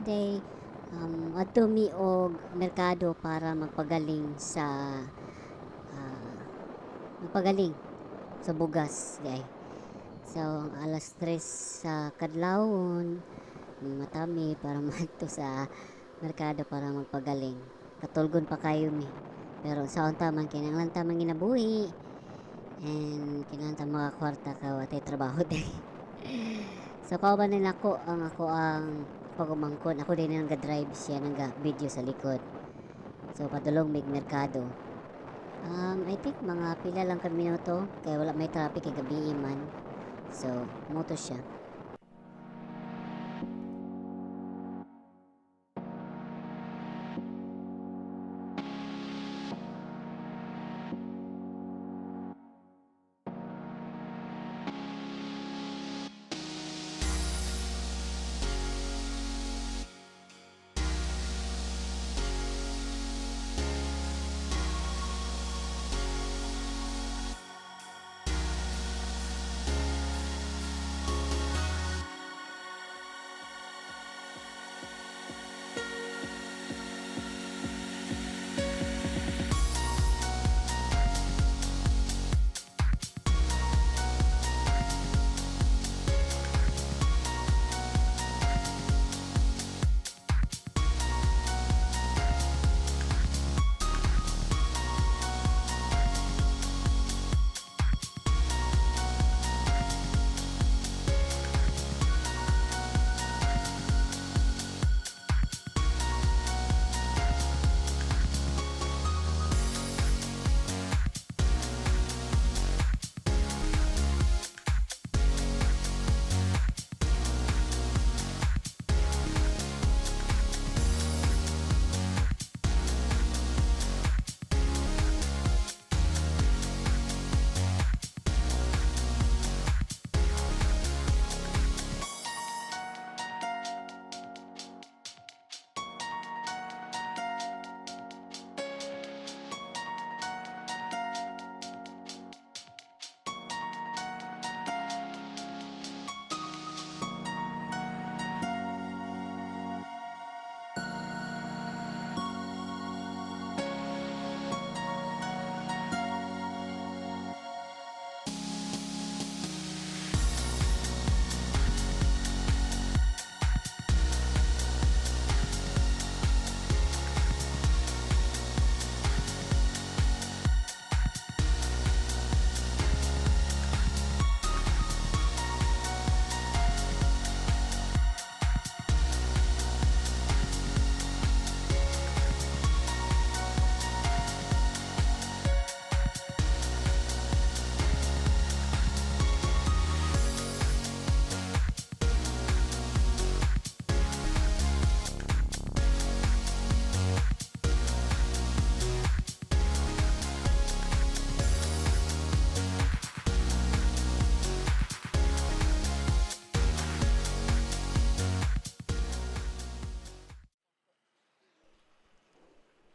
Today, adto mi og merkado para magpagaling sa magpagaling sa bugas diay. So, ang alas 3 sa kadlawon, matami para maadto sa merkado para magpagaling. Katulgon pa kayo mi. Pero sa unta man kinahanglan ta manginabuhi and kinahanglan ta makakwarta kay wa tay trabaho day. So kauban ni nako ang ako ang pagumangkon, ako din ang ga-drive, siya nang ga-video sa likod. So padulong mig merkado. I think mga pila lang ka minuto kay wala may traffic kay gabi man. So moto siya.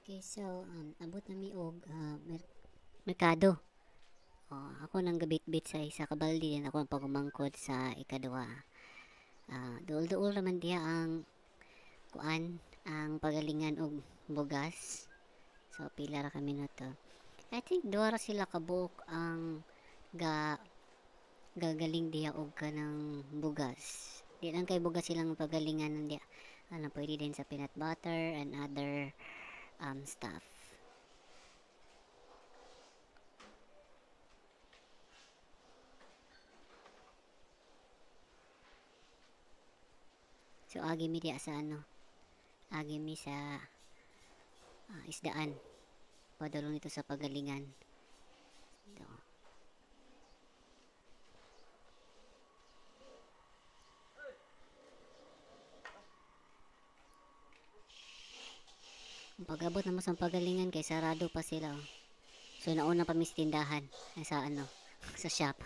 Okay, so abot na mi og merkado. Oh, ako nang gabit-bit sa isa ka balde, din ako ang pagumangkod sa ikaduha. Duol-duol raman diha ang kuan, ang pagalingan og bugas. So pila ra kami nato. I think duha ra sila kabuok ang gagaling diha og kanang bugas. Di lang kay bugas silang pagalingan diha. Ano, pwede din sa peanut butter and other stuff. So agi mi diha sa ano, agi mi sa isdaan. Padulong nito sa pagalingan. So, ang pag-abot naman sa pagalingan kay sarado pa sila. Oh. So nauna pa mi sa tindahan, ay, sa ano, sa shop.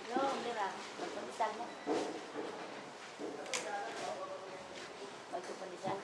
No, mira, magpandesal mo. Magpandesal.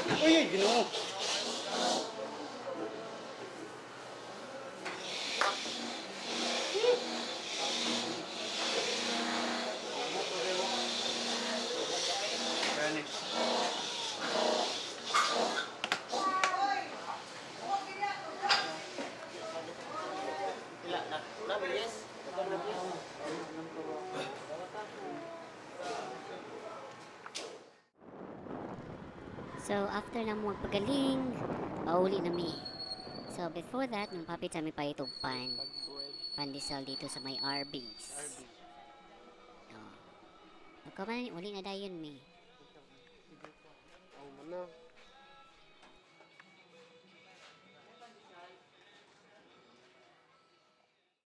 Uy, ay, Ginoo. Kaya ni. So, after na mo magpagaling, pauli na mi. So, before that, nung papit sa mi pa itong pandesal dito sa may Arby's. Oh. Pagkaman, uli na dayon mi. Oh, mana.